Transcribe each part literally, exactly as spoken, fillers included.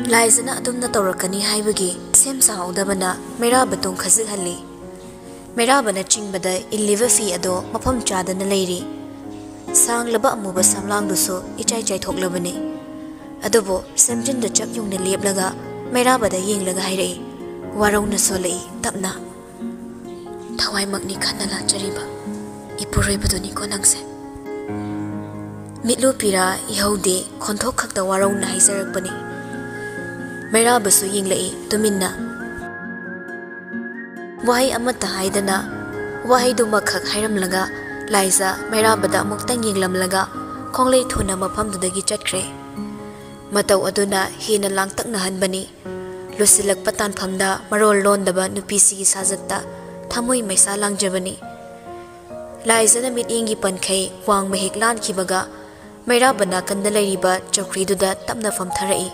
ꯂꯥꯏꯖꯅ ꯑꯗꯨꯝꯅ ꯇꯧꯔꯛꯀꯅꯤ ꯍꯥꯏꯕꯒꯤ ꯁꯦꯝ ꯁꯥꯍꯧꯗꯕꯅ ꯃꯩꯔꯥꯕ ꯇꯨꯡ ꯈꯖꯤꯛ ꯍꯜꯂꯤ꯫ ꯃꯩꯔꯥꯕꯅ ꯆꯤꯡꯕꯗ ꯏꯜꯂꯤꯕ ꯐꯤ ꯑꯗꯣ ꯃꯐꯝ ꯆꯥꯗꯅ ꯂꯩꯔꯤ꯫ ꯁꯥꯡꯂꯕ ꯑꯃꯨꯕ ꯁꯝꯂꯥꯡꯗꯨꯁꯨ ꯏꯆꯥꯏ ꯆꯥꯏꯊꯣꯛꯂꯕꯅꯤ꯫ ꯑꯗꯨꯕꯨ ꯁꯦꯝꯖꯤꯟꯗ ꯆꯞ ꯌꯨꯡꯅ ꯂꯦꯞꯂꯒ ꯃꯩꯔꯥꯕꯗ ꯌꯦꯡꯂꯒ ꯍꯥꯏꯔꯛꯏ, ꯋꯥꯔꯧꯅ ꯁꯣꯜꯂꯛꯏ ꯇꯞꯅ꯫ "ꯊꯋꯥꯏꯃꯛꯅꯤ ꯈꯟꯅ ꯂꯥꯠꯆꯔꯤꯕ ꯏꯄꯨꯔꯣꯏꯕꯗꯨꯅꯤꯀꯣ ꯅꯪꯁꯦ꯫" ꯃꯤꯠꯂꯨ ꯄꯤꯔꯥ ꯏꯍꯧꯗꯦ, ꯈꯣꯟꯊꯣꯛ ꯈꯛꯇ ꯋꯥꯔꯧꯅ ꯍꯥꯏꯖꯔꯛꯄꯅꯤ꯫ ꯃꯩꯔꯥꯕꯁꯨ ꯌꯦꯡꯂꯛꯏ ꯇꯨꯃꯤꯟꯅ꯫ ꯋꯥꯍꯩ ꯑꯃꯠꯇ ꯍꯥꯏꯗꯅ ꯋꯥꯍꯩꯗꯨꯃꯈꯛ ꯍꯥꯏꯔꯝꯂꯒ ꯂꯥꯏꯖ ꯃꯩꯔꯥꯕꯗ ꯑꯃꯨꯛꯇꯪ ꯌꯦꯡꯂꯝꯂꯒ ꯈꯣꯡꯂꯩ ꯊꯨꯅ ꯃꯐꯝꯗꯨꯗꯒꯤ ꯆꯠꯈ꯭ꯔꯦ꯫ ꯃꯇꯧ ꯑꯗꯨꯅ ꯍꯦꯟꯅ ꯂꯥꯡꯇꯛꯅꯍꯟꯕꯅꯤ꯫ ꯂꯨꯁꯤꯜꯂꯛꯄ ꯇꯥꯟꯐꯝꯗ ꯃꯔꯣꯜ ꯂꯣꯟꯗꯕ ꯅꯨꯄꯤꯁꯤꯒꯤ ꯁꯥꯖꯠꯇ ꯊꯃꯣꯏ ꯃꯩꯁꯥ ꯂꯥꯡꯖꯕꯅꯤ꯫ ꯂꯥꯏꯖꯅ ꯃꯤꯠꯌꯦꯡꯒꯤ ꯄꯟꯈꯩ ꯋꯥꯡꯃ ꯍꯦꯛ ꯂꯥꯟꯈꯤꯕꯒ ꯃꯩꯔꯥꯕ ꯅꯥꯀꯟꯗ ꯂꯩꯔꯤꯕ ꯆꯧꯀ꯭ꯔꯤꯗꯨꯗ ꯇꯞꯅ ꯐꯝꯊꯔꯛꯏ꯫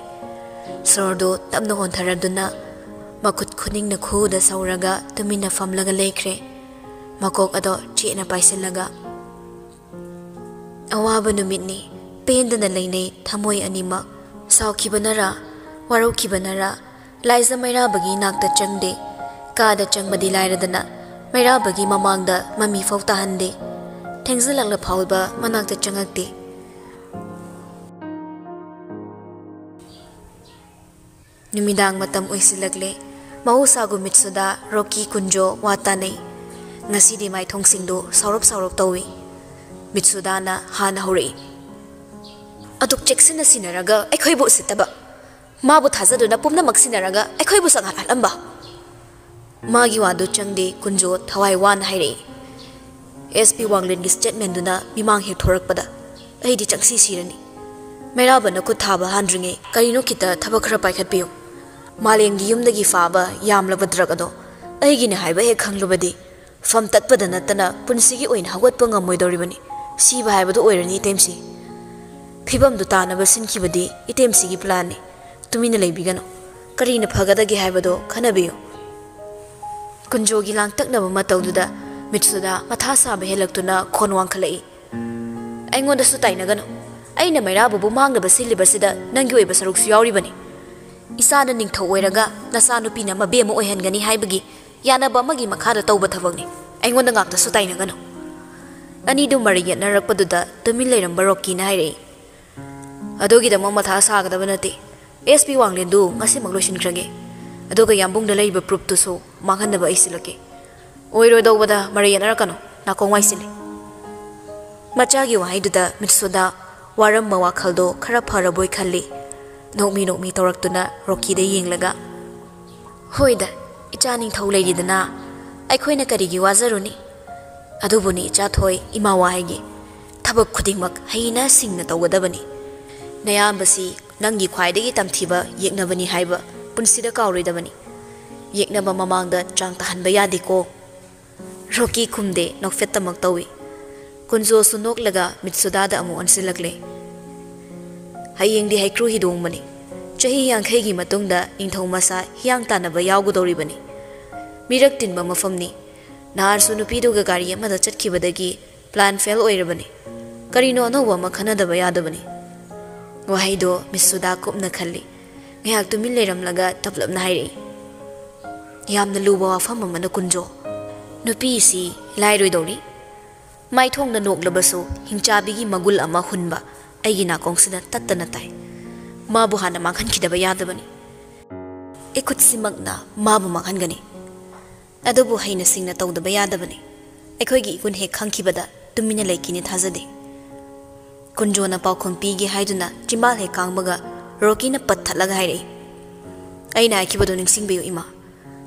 ꯁꯣꯔꯗꯨ ꯇꯞꯅ ꯍꯣꯟꯊꯔꯗꯨꯅ ꯃꯈꯨꯠ ꯈꯨꯅꯤꯡꯅ ꯈꯨꯗ ꯁꯧꯔꯒ ꯇꯨꯃꯤꯟꯅ ꯐꯝꯂꯒ ꯂꯩꯈ꯭ꯔꯦ꯫ ꯃꯀꯣꯛ ꯑꯗꯣ ꯆꯦꯠꯅ ꯄꯥꯏꯁꯤꯜꯂꯒ꯫ ꯑꯋꯥꯕ ꯅꯨꯃꯤꯠꯅꯤ꯫ ꯄꯦꯟꯗꯅ ꯂꯩꯅꯩ ꯊꯃꯣꯏ ꯑꯅꯤꯃꯛ꯫ ꯁꯥꯎꯈꯤꯕꯅꯔꯥ, ꯋꯥꯔꯧꯈꯤꯕꯅꯔꯥ, ꯂꯥꯏꯖ ꯃꯩꯔꯥꯕꯒꯤ ꯅꯥꯛꯇ ꯆꯪꯗꯦ꯫ ꯀꯥꯗ ꯆꯪꯕꯗꯤ ꯂꯥꯏꯔꯗꯅ ꯃꯩꯔꯥꯕꯒꯤ ꯃꯃꯥꯡꯗ ꯃꯃꯤ ꯐꯥꯎ ꯇꯥꯍꯟꯗꯦ꯫ ꯊꯦꯡꯖꯤꯜꯂꯛꯂ ꯐꯥꯎꯕ ꯃꯅꯥꯛꯇ ꯆꯪꯉꯛꯇꯦ꯫ ꯅꯨꯃꯤꯗꯥꯡ ꯃꯇꯝ ꯑꯣꯏꯁꯤꯜꯂꯛꯂꯦ꯫ ꯃꯍꯧꯁꯥꯒꯨꯝ ꯃꯤꯠꯁꯨꯗꯥ, ꯔꯣꯀꯤ, ꯀꯨꯟꯖꯣ ꯋꯥ ꯇꯥꯅꯩ꯫ ꯉꯁꯤꯗꯤ ꯃꯥꯏꯊꯣꯡꯁꯤꯡꯗꯨ ꯁꯥꯎꯔꯞ ꯁꯥꯎꯔꯞ ꯇꯧꯏ꯫ ꯃꯤꯠꯁꯨꯗꯥꯅ ꯍꯥꯟꯅ ꯍꯧꯔꯛꯏ꯫ "ꯑꯗꯨꯛ ꯆꯦꯛꯁꯤꯟꯅ ꯁꯤꯟꯅꯔꯒ ꯑꯩꯈꯣꯏꯕꯨ ꯎꯁꯤꯠꯇꯕ꯫ ꯃꯥꯕꯨ ꯊꯥꯖꯗꯨꯅ ꯄꯨꯝꯅꯃꯛ ꯁꯤꯟꯅꯔꯒ ꯑꯩꯈꯣꯏꯕꯨ ꯁꯪꯍꯠꯍꯜꯂꯝꯕ꯫" ꯃꯥꯒꯤ ꯋꯥꯗꯨ ꯆꯪꯗꯦ, ꯀꯨꯟꯖꯣ ꯊꯋꯥꯏ ꯋꯥꯅ ꯍꯥꯏꯔꯛꯏ꯫ "ꯑꯦꯁ ꯄꯤ ꯋꯥꯡꯂꯦꯟꯒꯤ ꯁ꯭ꯇꯦꯠꯃꯦꯟꯗꯨꯅ ꯃꯤꯃꯥꯡ ꯍꯦꯛ ꯊꯣꯔꯛꯄꯗ ꯑꯩꯗꯤ ꯆꯪꯁꯤ ꯁꯤꯔꯅꯤ꯫ ꯃꯩꯔꯥꯕꯅ ꯈꯨꯠ ꯊꯥꯕ ꯍꯥꯟꯗ꯭ꯔꯤꯉꯩ ꯀꯔꯤꯅꯣ ꯈꯤꯇ ꯊꯕꯛ ꯈꯔ ꯄꯥꯏꯈꯠꯄꯤꯌꯨ꯫ ꯃꯥꯂꯦꯝꯒꯤ ꯌꯨꯝꯗꯒꯤ ꯐꯥꯕ ꯌꯥꯝꯂꯕ ꯗ꯭ꯔꯒ ꯑꯗꯣ ꯑꯩꯒꯤꯅꯤ ꯍꯥꯏꯕ ꯍꯦꯛ ꯈꯪꯂꯕꯗꯤ ꯐꯝ ꯇꯠꯄꯗ ꯅꯠꯇꯅ ꯄꯨꯟꯁꯤꯒꯤ ꯑꯣꯏꯅ ꯍꯧꯒꯠꯄ ꯉꯝꯃꯣꯏꯗꯧꯔꯤꯕꯅꯤ꯫ ꯁꯤꯕ ꯍꯥꯏꯕꯗꯨ ꯑꯣꯏꯔꯅꯤ ꯏꯇꯦꯝꯁꯤ꯫ ꯐꯤꯕꯝꯗꯨ ꯇꯥꯅꯕ ꯁꯤꯟꯈꯤꯕꯗꯤ ꯏꯇꯦꯝꯁꯤꯒꯤ ꯄ꯭ꯂꯥꯟꯅꯤ꯫ ꯇꯨꯃꯤꯟꯅ ꯂꯩꯕꯤꯒꯅꯨ꯫ ꯀꯔꯤꯅ ꯐꯒꯗꯒꯦ ꯍꯥꯏꯕꯗꯨ ꯈꯟꯅꯕꯤꯌꯨ꯫" ꯀꯨꯟꯖꯣꯒꯤ ꯂꯥꯡꯇꯛꯅꯕ ꯃꯇꯧꯗꯨꯗ ꯃꯤꯠꯁꯨꯗꯥ ꯃꯊꯥ ꯁꯥꯕ ꯍꯦꯜꯂꯛꯇꯨꯅ ꯈꯣꯟ ꯋꯥꯡꯈꯠꯂꯛꯏ꯫ "ꯑꯩꯉꯣꯟꯗꯁꯨ ꯇꯥꯏꯅꯒꯅꯨ꯫ ꯑꯩꯅ ꯃꯩꯔꯥꯕꯕꯨ ꯃꯥꯡꯅꯕ ꯁꯤꯜꯂꯤꯕꯁꯤꯗ ꯅꯪꯒꯤ ꯑꯣꯏꯕ ꯁꯔꯨꯛꯁꯨ ꯌꯥꯎꯔꯤꯕꯅꯤ꯫ ꯏꯆꯥꯅ ꯅꯤꯡꯊꯧ ꯑꯣꯏꯔꯒ ꯅꯆꯥꯅꯨꯄꯤꯅ ꯃꯕꯦꯝꯃ ꯑꯣꯏꯍꯟꯒꯅꯤ ꯍꯥꯏꯕꯒꯤ ꯌꯥꯅꯕ ꯑꯃꯒꯤ ꯃꯈꯥꯗ ꯇꯧꯕ ꯊꯕꯛꯅꯤ꯫ ꯑꯩꯉꯣꯟꯗ ꯉꯥꯛꯇꯁꯨ ꯇꯥꯏꯅꯒꯅꯨ꯫ ꯑꯅꯤꯗꯨ ꯃꯔꯩ ꯌꯦꯠꯅꯔꯛꯄꯗꯨꯗ ꯇꯨꯃꯤꯟ ꯂꯩꯔꯝꯕ ꯔꯣꯀꯤꯅ ꯍꯥꯏꯔꯛꯏ, "ꯑꯗꯨꯒꯤꯗꯃꯛ ꯃꯊꯥ ꯁꯥꯒꯗꯕ ꯅꯠꯇꯦ꯫ ꯑꯦꯁ ꯄꯤ ꯋꯥꯡꯂꯦꯟꯗꯨ ꯉꯁꯤꯃꯛ ꯂꯣꯏꯁꯤꯟꯈ꯭ꯔꯒꯦ꯫ ꯑꯗꯨꯒ ꯌꯥꯝꯕꯨꯡꯗ ꯂꯩꯔꯤꯕ ꯄ꯭ꯔꯨꯞꯇꯨꯁꯨ ꯃꯥꯡꯍꯟꯅꯕ ꯑꯩ ꯁꯤꯜꯂꯛꯀꯦ꯫ ꯑꯣꯏꯔꯣꯏꯗꯧꯕꯗ ꯃꯔꯩ ꯌꯦꯠꯅꯔꯛꯀꯅꯨ, ꯅꯥꯀꯣꯡ ꯋꯥꯏꯁꯤꯜꯂꯤ꯫" ꯃꯆꯥꯒꯤ ꯋꯥꯍꯩꯗꯨꯗ ꯃꯤꯠꯁꯨꯗ ꯋꯥꯔꯝꯕ ꯋꯥꯈꯜꯗꯣ ꯈꯔ ꯐꯔꯕꯣꯏ ꯈꯜꯂꯤ꯫ ꯅꯣꯛꯃꯤ ꯅꯣꯛꯃꯤ ꯇꯧꯔꯛꯇꯨꯅ ꯔꯣꯀꯤꯗ ꯌꯦꯡꯂꯒ, "ꯍꯣꯏꯗ, ꯏꯆꯥ ꯅꯤꯡꯊꯧ ꯂꯩꯔꯤꯗꯅ, ꯑꯩꯈꯣꯏꯅ ꯀꯔꯤꯒꯤ ꯋꯥꯖꯔꯨꯅꯤ? ꯑꯗꯨꯕꯨꯅꯤ ꯏꯆꯥ ꯊꯣꯏ, ꯏꯃꯥ ꯋꯥꯍꯩꯒꯤ ꯊꯕꯛ ꯈꯨꯗꯤꯡꯃꯛ ꯍꯩꯅ ꯁꯤꯡꯅ ꯇꯧꯒꯗꯕꯅꯤ꯫ ꯅꯌꯥꯝꯕꯁꯤ ꯅꯪꯒꯤ ꯈ꯭ꯋꯥꯏꯗꯒꯤ ꯇꯝꯊꯤꯕ ꯌꯦꯛꯅꯕꯅꯤ ꯍꯥꯏꯕ ꯄꯨꯟꯁꯤꯗ ꯀꯥꯎꯔꯣꯏꯗꯕꯅꯤ꯫ ꯌꯦꯛꯅꯕ ꯃꯃꯥꯡꯗ ꯆꯥꯡ ꯇꯥꯍꯟꯕ ꯌꯥꯗꯦꯀꯣ꯫" ꯔꯣꯀꯤ ꯈꯨꯝꯗꯦ, ꯅꯣꯛꯐꯦꯠꯇꯃꯛ ꯇꯧꯏ꯫ ꯀꯨꯟꯖꯣꯁꯨ ꯅꯣꯛꯂꯒ ꯃꯤꯠꯁꯨꯗꯥꯗ ꯑꯃꯨꯛ ꯑꯣꯟꯁꯤꯜꯂꯛꯂꯦ꯫ "ꯍꯌꯦꯡꯗꯤ ꯍꯩꯀ꯭ꯔꯨ ꯍꯤꯗꯣꯡꯕꯅꯤ꯫ ꯆꯍꯤ ꯌꯥꯡꯈꯩꯒꯤ ꯃꯇꯨꯡꯗ ꯅꯤꯡꯊꯧ ꯃꯁꯥ ꯍꯤꯌꯥꯡ ꯇꯥꯟꯅꯕ ꯌꯥꯎꯒꯗꯧꯔꯤꯕꯅꯤ꯫ ꯃꯤꯔꯛ ꯇꯤꯟꯕ ꯃꯐꯝꯅꯤ꯫ ꯅꯍꯥꯟꯁꯨ ꯅꯨꯄꯤꯗꯨꯒ ꯒꯥꯔꯤ ꯑꯃꯗ ꯆꯠꯈꯤꯕꯗꯒꯤ ꯄ꯭ꯂꯥꯟ ꯐꯦꯜ ꯑꯣꯏꯔꯕꯅꯤ꯫ ꯀꯔꯤꯅꯣ ꯑꯅꯧꯕ ꯑꯃ ꯈꯟꯅꯗꯕ ꯌꯥꯗꯕꯅꯤ꯫" ꯋꯥꯍꯩꯗꯣ ꯃꯤꯠꯁꯨꯗꯥ ꯀꯨꯞꯅ ꯈꯜꯂꯤ꯫ ꯉꯥꯏꯍꯥꯛ ꯇꯨꯃꯤꯟ ꯂꯩꯔꯝꯂꯒ ꯇꯞꯂꯞꯅ ꯍꯥꯏꯔꯛꯏ, "ꯌꯥꯝꯅ ꯂꯨꯕ ꯋꯥꯐꯝ ꯑꯃꯅ ꯀꯨꯟꯖꯣ꯫ ꯅꯨꯄꯤꯁꯤ ꯂꯥꯏꯔꯣꯏꯗꯧꯔꯤ꯫ ꯃꯥꯏꯊꯣꯡꯗ ꯅꯣꯛꯂꯕꯁꯨ ꯍꯤꯡꯆꯥꯕꯤꯒꯤ ꯃꯒꯨꯜ ꯑꯃ ꯍꯨꯟꯕ ꯑꯩꯒꯤ ꯅꯥꯀꯣꯡꯁꯤꯗ ꯇꯠꯇꯅ ꯇꯥꯏ꯫ ꯃꯥꯕꯨ ꯍꯥꯟꯅ ꯃꯥꯡꯍꯟꯈꯤꯗꯕ ꯌꯥꯗꯕꯅꯤ꯫ ꯏꯈꯨꯠꯁꯤꯃꯛꯅ ꯃꯥꯕꯨ ꯃꯥꯡꯍꯟꯒꯅꯤ꯫ ꯑꯗꯨꯕꯨ ꯍꯩꯅ ꯁꯤꯡꯅ ꯇꯧꯗꯕ ꯌꯥꯗꯕꯅꯤ꯫ ꯑꯩꯈꯣꯏꯒꯤ ꯏꯒꯨꯟ ꯍꯦꯛ ꯈꯪꯈꯤꯕꯗ ꯇꯨꯃꯤꯟꯅ ꯂꯩꯈꯤꯅꯤ ꯊꯥꯖꯗꯦ꯫" ꯀꯨꯟꯖꯣꯅ ꯄꯥꯎꯈꯨꯝ ꯄꯤꯒꯦ ꯍꯥꯏꯗꯨꯅ ꯆꯤꯝꯕꯥꯜ ꯍꯦꯛ ꯀꯥꯡꯕꯒ ꯔꯣꯀꯤꯅ ꯄꯠ ꯊꯠꯂꯒ ꯍꯥꯏꯔꯛꯏ, "ꯑꯩꯅ ꯍꯥꯏꯈꯤꯕꯗꯨ ꯅꯤꯡꯁꯤꯡꯕꯤꯌꯨ ꯏꯃꯥ꯫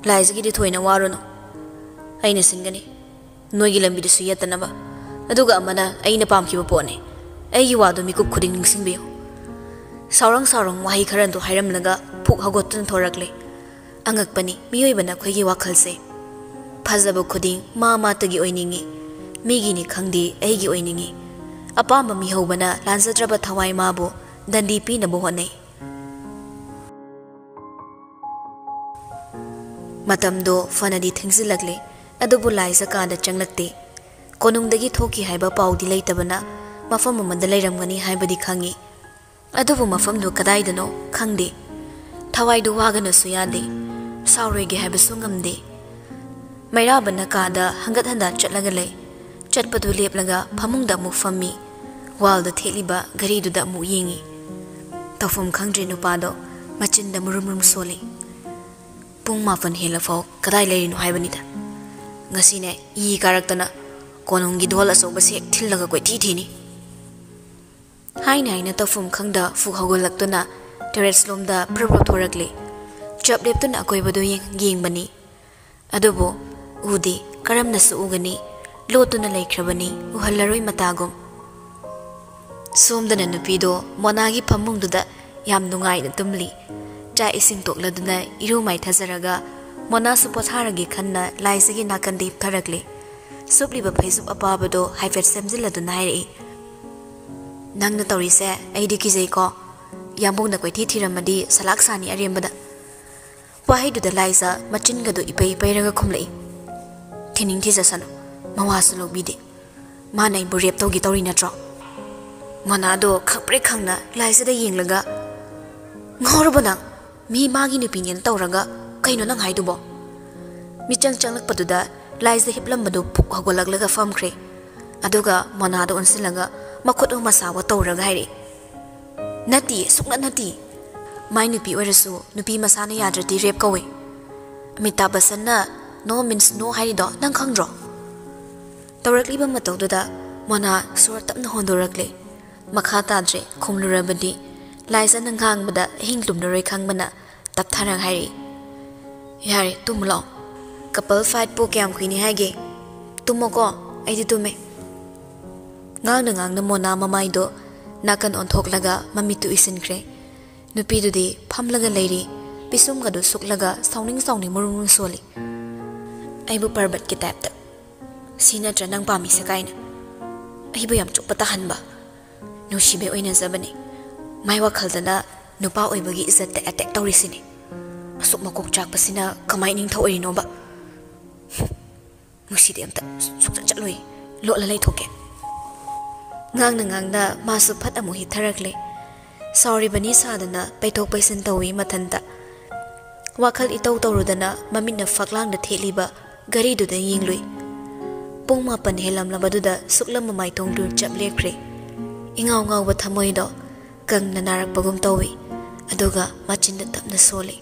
ꯂꯥꯏꯖꯒꯤꯗꯤ ꯊꯣꯏꯅ ꯋꯥꯔꯨꯅꯨ꯫ ꯑꯩꯅ ꯁꯤꯟꯒꯅꯤ꯫ ꯅꯣꯏꯒꯤ ꯂꯝꯕꯤꯗꯨꯁꯨ ꯌꯦꯠꯇꯅꯕ꯫ ꯑꯗꯨꯒ ꯑꯃꯅ ꯑꯩꯅ ꯄꯥꯝꯈꯤꯕ ꯄꯣꯠꯅꯤ꯫ ꯑꯩꯒꯤ ꯋꯥꯗꯨ ꯃꯤꯀꯨꯞ ꯈꯨꯗꯤꯡ ꯅꯤꯡꯁꯤꯡꯕꯤꯌꯨ꯫" ꯁꯥꯎꯔꯥꯡ ꯁꯥꯎꯔꯥꯡ ꯋꯥꯍꯩ ꯈꯔꯗꯨ ꯍꯥꯏꯔꯝꯂꯒ ꯐꯨꯛ ꯍꯧꯒꯠꯇꯨꯅ ꯊꯣꯔꯛꯂꯦ꯫ ꯑꯉꯛꯄꯅꯤ ꯃꯤꯑꯣꯏꯕꯅ ꯑꯩꯈꯣꯏꯒꯤ ꯋꯥꯈꯜꯁꯦ꯫ ꯐꯖꯕ ꯈꯨꯗꯤꯡ ꯃꯥ ꯃꯥꯇꯒꯤ ꯑꯣꯏꯅꯤꯡꯏ꯫ ꯃꯤꯒꯤꯅꯤ ꯈꯪꯗꯦ, ꯑꯩꯒꯤ ꯑꯣꯏꯅꯤꯡꯏ꯫ ꯑꯄꯥꯝꯕ ꯃꯤꯍꯧꯕꯅ ꯂꯥꯟꯖꯗ꯭ꯔꯕ ꯊꯋꯥꯏ ꯃꯥꯕꯨ ꯗꯟꯗꯤ ꯄꯤꯅꯕ ꯍꯣꯠꯅꯩ꯫ ꯃꯇꯝꯗꯣ ꯐꯅꯗꯤ ꯊꯦꯡꯖꯤꯜꯂꯛꯂꯦ, ꯑꯗꯨꯕꯨ ꯂꯥꯏꯖ ꯀꯥꯗ ꯆꯪꯂꯛꯇꯦ꯫ ꯀꯣꯅꯨꯡꯗꯒꯤ ꯊꯣꯛꯈꯤ ꯍꯥꯏꯕ ꯄꯥꯎꯗꯤ ꯂꯩꯇꯕꯅ ꯃꯐꯝ ꯑꯃꯗ ꯂꯩꯔꯝꯒꯅꯤ ꯍꯥꯏꯕꯗꯤ ꯈꯪꯏ꯫ ꯑꯗꯨꯕꯨ ꯃꯐꯝꯗꯨ ꯀꯗꯥꯏꯗꯅꯣ ꯈꯪꯗꯦ꯫ ꯊꯋꯥꯏꯗꯨ ꯋꯥꯒꯅꯨꯁꯨ ꯌꯥꯗꯦ, ꯁꯥꯎꯔꯣꯏꯒꯦ ꯍꯥꯏꯕꯁꯨ ꯉꯝꯗꯦ꯫ ꯃꯩꯔꯥꯕꯅ ꯀꯥꯗ ꯍꯪꯒꯠ ꯍꯟꯗ ꯆꯠꯂꯒ ꯂꯩ꯫ ꯆꯠꯄꯗꯨ ꯂꯦꯞꯂꯒ ꯐꯃꯨꯡꯗ ꯑꯃꯨꯛ ꯐꯝꯃꯤ꯫ ꯋꯥꯜꯗ ꯊꯦꯠꯂꯤꯕ ꯘꯔꯤꯗꯨꯗ ꯑꯃꯨꯛ ꯌꯦꯡꯉꯤ꯫ ꯇꯧꯐꯝ ꯈꯪꯗ꯭ꯔꯦ ꯅꯨꯄꯥꯗꯣ, ꯃꯆꯤꯟꯗ ꯃꯨꯔꯨꯝ ꯃꯨꯔꯨꯝ ꯁꯣꯜꯂꯤ꯫ "ꯄꯨꯡ ꯃꯥꯄꯟ ꯍꯦꯜꯂꯐꯥꯎ ꯀꯗꯥꯏ ꯂꯩꯔꯤꯅꯣ ꯍꯥꯏꯕꯅꯤꯗ? ꯉꯁꯤꯅꯦ ꯏ ꯀꯥꯔꯛꯇꯅ ꯀꯣꯅꯨꯡꯒꯤ ꯗꯣꯜ ꯑꯆꯧꯕꯁꯦ ꯍꯦꯛ ꯊꯤꯜꯂꯒ ꯀꯣꯏꯊꯤ ꯊꯤꯅꯤ"꯫ ꯍꯥꯏꯅ ꯍꯥꯏꯅ ꯇꯧꯐꯝ ꯈꯪꯗ ꯐꯨꯛ ꯍꯧꯒꯠꯂꯛꯇꯨꯅ terrace ꯂꯣꯝꯗ ꯄ꯭ꯔꯞ ꯄ꯭ꯔꯞ ꯊꯣꯔꯛꯂꯤ꯫ ꯆꯞ ꯂꯦꯞꯇꯨꯅ ꯑꯀꯣꯏꯕꯗꯨ ꯌꯦꯡ-, ꯌꯦꯡꯕꯅꯤ꯫ ꯑꯗꯨꯕꯨ ꯎꯗꯦ, ꯀꯔꯝꯅꯁꯨ ꯎꯒꯅꯤ? ꯂꯣꯠꯇꯨꯅ ꯂꯩꯈ꯭ꯔꯕꯅꯤ, ꯎꯍꯜꯂꯔꯣꯏ ꯃꯇꯥꯒꯨꯝ꯫ ꯁꯣꯝꯗꯅ ꯅꯨꯄꯤꯗꯣ ꯃꯣꯅꯥꯒꯤ ꯐꯃꯨꯡꯗꯨꯗ ꯌꯥꯝ ꯅꯨꯡꯉꯥꯏꯅ ꯇꯨꯝꯂꯤ꯫ ꯆꯥꯛ ꯏꯁꯤꯡ ꯇꯣꯛꯂꯗꯨꯅ ꯏꯔꯨ ꯃꯥꯏꯊꯖꯔꯒ ꯃꯣꯅꯥꯁꯨ ꯄꯣꯊꯥꯔꯒꯦ ꯈꯟꯅ ꯂꯥꯏꯖꯒꯤ ꯅꯥꯀꯟꯗ ꯍꯤꯞꯊꯔꯛꯂꯤ꯫ ꯁꯨꯞꯂꯤꯕ ꯐꯩꯖꯨꯞ ꯑꯄꯥꯕꯗꯣ ꯍꯥꯏꯐꯦꯠ ꯁꯦꯝꯖꯤꯜꯂꯗꯨꯅ ꯍꯥꯏꯔꯛꯏ, "ꯅꯪꯅ ꯇꯧꯔꯤꯁꯦ ꯑꯩꯗꯤ ꯀꯤꯖꯩꯀꯣ꯫ ꯌꯥꯝꯕꯨꯡꯅ ꯀꯣꯏꯊꯤ ꯊꯤꯔꯝꯃꯗꯤ ꯁꯂꯥꯛ ꯁꯥꯅꯤ ꯑꯔꯦꯝꯕꯗ"꯫ ꯋꯥꯍꯩꯗꯨꯗ ꯂꯥꯏꯖ ꯃꯆꯤꯟꯒꯗꯨ ꯏꯄꯩ ꯄꯩꯔꯒ ꯈꯨꯝꯂꯛꯏ, "ꯊꯤꯅꯤꯡ ꯊꯤꯖꯁꯅꯨ, ꯃꯋꯥꯁꯨ ꯂꯧꯕꯤꯗꯦ꯫ ꯃꯥꯅ ꯑꯩꯕꯨ rape ꯇꯧꯒꯦ ꯇꯧꯔꯤ ꯅꯠꯇ꯭ꯔꯣ?" ꯃꯣꯅꯥꯗꯣ ꯈꯪꯄ꯭ꯔꯦꯛ ꯈꯪꯅ ꯂꯥꯏꯖꯗ ꯌꯦꯡꯂꯒ, "ꯉꯥꯎꯔꯕꯣ ꯅꯪ? ꯃꯤ ꯃꯥꯒꯤ ꯅꯨꯄꯤꯅꯦꯅ ꯇꯧꯔꯒ ꯀꯩꯅꯣ ꯅꯪ ꯍꯥꯏꯗꯨꯕꯣ?" ꯃꯤꯆꯪ ꯆꯪꯂꯛꯄꯗꯨꯗ ꯂꯥꯏꯖ ꯍꯤꯞꯂꯝꯕꯗꯨ ꯐꯨꯛ ꯍꯧꯒꯠꯂꯛꯂꯒ ꯐꯝꯈ꯭ꯔꯦ꯫ ꯑꯗꯨꯒ ꯃꯣꯅꯥꯗ ꯑꯣꯟꯁꯤꯜꯂꯒ ꯃꯈꯨꯠ ꯑꯃ ꯃꯁꯥꯕ ꯇꯧꯔꯒ ꯍꯥꯏꯔꯛꯏ, "ꯅꯠꯇꯦ, ꯁꯨꯡꯅꯠ ꯅꯠꯇꯦ꯫ ꯃꯥꯏ ꯅꯨꯄꯤ ꯑꯣꯏꯔꯁꯨ ꯅꯨꯄꯤ ꯃꯁꯥꯅ ꯌꯥꯗ꯭ꯔꯗꯤ rape ꯀꯧꯋꯦ꯫ ꯑꯃꯤꯇꯥꯕ ꯕꯆꯟꯅ no means no ꯍꯥꯏꯔꯤꯗꯣ ꯅꯪ ꯈꯪꯗ꯭ꯔꯣ?" ꯇꯧꯔꯛꯂꯤꯕ ꯃꯇꯧꯗꯨꯗ ꯃꯣꯅꯥ ꯁꯣꯔ ꯇꯞꯅ ꯍꯣꯟꯗꯣꯔꯛꯂꯦ꯫ ꯃꯈꯥ ꯇꯥꯗ꯭ꯔꯦ, ꯈꯨꯝꯂꯨꯔꯕꯗꯤ ꯂꯥꯏꯖꯅ ꯉꯥꯡꯕꯗ ꯑꯍꯤꯡ ꯇꯨꯝꯂꯔꯣꯏ ꯈꯪꯕꯅ ꯇꯞꯊꯔꯒ ꯍꯥꯏꯔꯛꯏ, "ꯌꯥꯔꯦ, ꯇꯨꯝꯃꯨ ꯂꯥꯛꯑꯣ꯫ Couple fight ꯄꯨ ꯀꯌꯥꯝ ꯀꯨꯏꯅꯤ ꯍꯥꯏꯒꯦ? ꯇꯨꯝꯃꯣꯀꯣ, ꯑꯩꯗꯤ ꯇꯨꯝꯃꯦ"꯫ ꯉꯥꯡꯅ ꯉꯥꯡꯅ ꯃꯣꯅꯥ ꯃꯃꯥꯏꯗꯣ ꯅꯥꯀꯟ ꯑꯣꯟꯊꯣꯛꯂꯒ ꯃꯃꯤꯠꯇꯨ ꯎꯏꯁꯤꯟꯈ꯭ꯔꯦ꯫ ꯅꯨꯄꯤꯗꯨꯗꯤ ꯐꯝꯂꯒ ꯂꯩꯔꯤ, ꯄꯤꯁꯨꯝꯒꯗꯨ ꯁꯨꯛꯂꯒ ꯁꯥꯎꯅꯤꯡ ꯁꯥꯎꯅꯤꯡ ꯃꯔꯨꯝ ꯃꯔꯨꯝ ꯁꯣꯜꯂꯤ꯫ "ꯑꯩꯕꯨ ꯄꯔꯕꯠꯀꯤ type ꯇ, ꯁꯤ ꯅꯠꯇ꯭ꯔ ꯅꯪ ꯄꯥꯝꯃꯤꯁꯦ ꯀꯥꯏꯅ ꯑꯩꯕꯨ ꯌꯥꯝ ꯆꯣꯞꯄ ꯇꯥꯍꯟꯕ꯫ ꯅꯨꯡꯁꯤꯕꯩ ꯑꯣꯏꯅꯖꯕꯅꯤ꯫ ꯃꯥꯏ ꯋꯥꯈꯜꯗꯅ ꯅꯨꯄꯥ ꯑꯣꯏꯕꯒꯤ ꯏꯖꯠꯇ attack ꯇꯧꯔꯤꯁꯤꯅꯤ꯫ ꯑꯁꯨꯛ ꯃꯀꯣꯛ ꯆꯥꯛꯄꯁꯤꯅ ꯀꯃꯥꯏ ꯅꯤꯡꯊꯧ ꯑꯣꯏꯔꯤꯅꯣꯕ? ꯅꯨꯡꯁꯤꯗꯦ, ꯑꯝꯇ ꯁꯨꯛꯆꯠ ꯆꯠꯂꯣꯏ꯫ ꯂꯣꯠꯂ ꯂꯩꯊꯣꯛꯀꯦ"꯫ ꯉꯥꯡꯅ ꯉꯥꯡꯅ ꯃꯥꯁꯨ ꯐꯠ ꯑꯃꯨꯛ ꯍꯤꯠꯊꯔꯛꯂꯦ꯫ ꯁꯥꯎꯔꯤꯕꯅꯤ ꯁꯥꯗꯅ ꯄꯩꯊꯣꯛ ꯄꯩꯁꯤꯟ ꯇꯧꯏ ꯃꯊꯟꯇ꯫ ꯋꯥꯈꯜ ꯏꯇꯧ ꯇꯧꯔꯨꯗꯅ ꯃꯃꯤꯠꯅ ꯐꯛꯂꯥꯡꯗ ꯊꯦꯠꯂꯤꯕ ꯘꯔꯤꯗꯨꯗ ꯌꯦꯡꯂꯨꯏ꯫ ꯄꯨꯡ ꯃꯥꯄꯟ ꯍꯦꯜꯂꯝꯂꯕꯗꯨꯗ ꯁꯨꯛꯂꯝꯕ ꯃꯥꯏꯊꯣꯡꯗꯨ ꯆꯞ ꯂꯦꯞꯈ꯭ꯔꯦ꯫ ꯏꯉꯥꯎ ꯉꯥꯎꯕ ꯊꯃꯣꯏꯗꯣ ꯀꯪꯅ ꯅꯥꯔꯛꯄꯒꯨꯝ ꯇꯧꯏ꯫ ꯑꯗꯨꯒ ꯃꯆꯤꯟꯗ ꯇꯞꯅ ꯁꯣꯜꯂꯤ,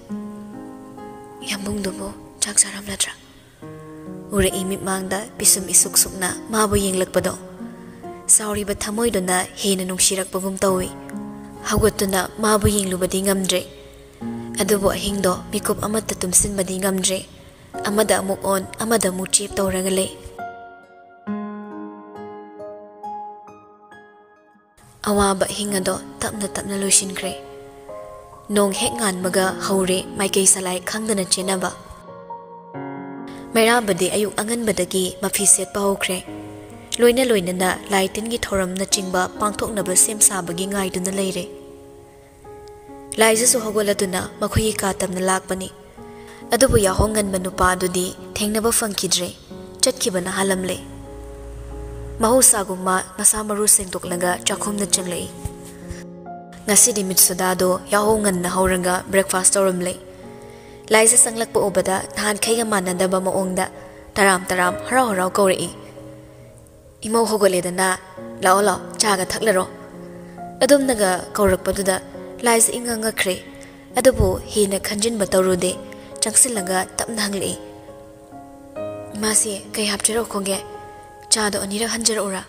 "ꯌꯥꯝꯕꯨꯡꯗꯨꯕꯨ ꯆꯥꯛ ꯆꯥꯔꯝꯂꯗ꯭ꯔꯥ?" ꯎꯔꯛꯏ ꯃꯤꯠꯃꯥꯡꯗ ꯄꯤꯁꯨꯝ ꯏꯁꯨꯛ ꯁꯨꯛꯅ ꯃꯥꯕꯨ ꯌꯦꯡꯂꯛꯄꯗꯣ꯫ ꯁꯥꯎꯔꯤꯕ ꯊꯃꯣꯏꯗꯨꯅ ꯍꯦꯟꯅ ꯅꯨꯡꯁꯤꯔꯛꯄꯒꯨꯝ ꯇꯧꯏ꯫ ꯍꯧꯒꯠꯇꯨꯅ ꯃꯥꯕꯨ ꯌꯦꯡꯂꯨꯕꯗꯤ ꯉꯝꯗ꯭ꯔꯦ꯫ ꯑꯗꯨꯕꯨ ꯑꯍꯤꯡꯗꯣ ꯃꯤꯀꯨꯞ ꯑꯃꯠꯇ ꯇꯨꯝꯁꯤꯟꯕꯗꯤ ꯉꯝꯗ꯭ꯔꯦ꯫ ꯑꯃꯗ ꯑꯃꯨꯛ ꯑꯣꯟ, ꯑꯃꯗ ꯑꯃꯨꯛ ꯆꯦꯞ ꯇꯧꯔꯒ ꯂꯩ꯫ ꯑꯋꯥꯕ ꯑꯍꯤꯡ ꯑꯗꯣ ꯇꯞꯅ ꯇꯞꯅ ꯂꯣꯏꯁꯤꯟꯈ꯭ꯔꯦ꯫ ꯅꯣꯡ ꯍꯦꯛ ꯉꯥꯟꯕꯒ ꯍꯧꯔꯦ ꯃꯥꯏꯀꯩ ꯁꯂꯥꯏ ꯈꯪꯗꯅ ꯆꯦꯟꯅꯕ꯫ ꯃꯩꯔꯥꯕꯗꯤ ꯑꯌꯨꯛ ꯑꯉꯟꯕꯗꯒꯤ ꯃꯐꯤ ꯁꯦꯠꯄ ꯍꯧꯈ꯭ꯔꯦ꯫ ꯂꯣꯏꯅ ꯂꯣꯏꯅꯅ ꯂꯥꯏ ꯇꯤꯟꯒꯤ ꯊꯧꯔꯝꯅꯆꯤꯡꯕ ꯄꯥꯡꯊꯣꯛꯅꯕ ꯁꯦꯝ ꯁꯥꯕꯒꯤ ꯉꯥꯏꯗꯨꯅ ꯂꯩꯔꯦ꯫ ꯂꯥꯏꯖꯁꯨ ꯍꯧꯒꯠꯂꯗꯨꯅ ꯃꯈꯣꯏꯒꯤ ꯀꯥ ꯇꯝꯅ ꯂꯥꯛꯄꯅꯤ꯫ ꯑꯗꯨꯕꯨ ꯌꯥꯍꯧ ꯉꯟꯕ ꯅꯨꯄꯥ ꯑꯗꯨꯗꯤ ꯊꯦꯡꯅꯕ ꯐꯪꯈꯤꯗ꯭ꯔꯦ꯫ ꯆꯠꯈꯤꯕꯅ ꯍꯥꯜꯂꯝꯂꯦ꯫ ꯃꯍꯧꯁꯥꯒꯨꯝ ꯃꯥ ꯃꯁꯥ ꯃꯔꯨ ꯁꯦꯡꯗꯣꯛꯂꯒ ꯆꯥꯛꯈꯨꯝꯗ ꯆꯪꯂꯛꯏ꯫ ꯉꯁꯤꯗꯤ ꯃꯤꯠꯁꯨꯗꯥꯗꯣ ꯌꯥꯍꯧ ꯉꯟꯅ ꯍꯧꯔꯒ breakfast ꯇꯧꯔꯝꯂꯦ꯫ ꯂꯥꯏꯖ ꯆꯪꯂꯛꯄ ꯎꯕꯗ ꯅꯍꯥꯟꯈꯩꯒ ꯃꯥꯟꯅꯗꯕ ꯃꯑꯣꯡꯗ ꯇꯔꯥꯝ ꯇꯔꯥꯝ ꯍꯔꯥꯎ ꯍꯔꯥꯎ ꯀꯧꯔꯛꯏ꯫ "ꯏꯃꯧ ꯍꯧꯒꯠꯂꯦꯗꯅ, ꯂꯥꯛꯑꯣ ꯂꯥꯛꯑꯣ, ꯆꯥꯒ ꯊꯛꯂꯔꯣ?" ꯑꯗꯨꯝꯅꯒ ꯀꯧꯔꯛꯄꯗꯨꯗ ꯂꯥꯏꯖ ꯏꯉꯛ ꯉꯛꯈ꯭ꯔꯦ꯫ ꯑꯗꯨꯕꯨ ꯍꯦꯟꯅ ꯈꯟꯖꯤꯟꯕ ꯇꯧꯔꯨꯗꯦ꯫ ꯆꯪꯁꯤꯜꯂꯒ ꯇꯞꯅ ꯍꯪꯂꯛꯏ, "ꯏꯃꯥꯁꯦ, ꯀꯩ ꯍꯥꯞꯆꯔꯛꯈꯣꯒꯦ? ꯆꯥꯗꯣ ꯑꯅꯤꯔꯛ ꯍꯟꯖꯔꯛꯎꯔꯥ?"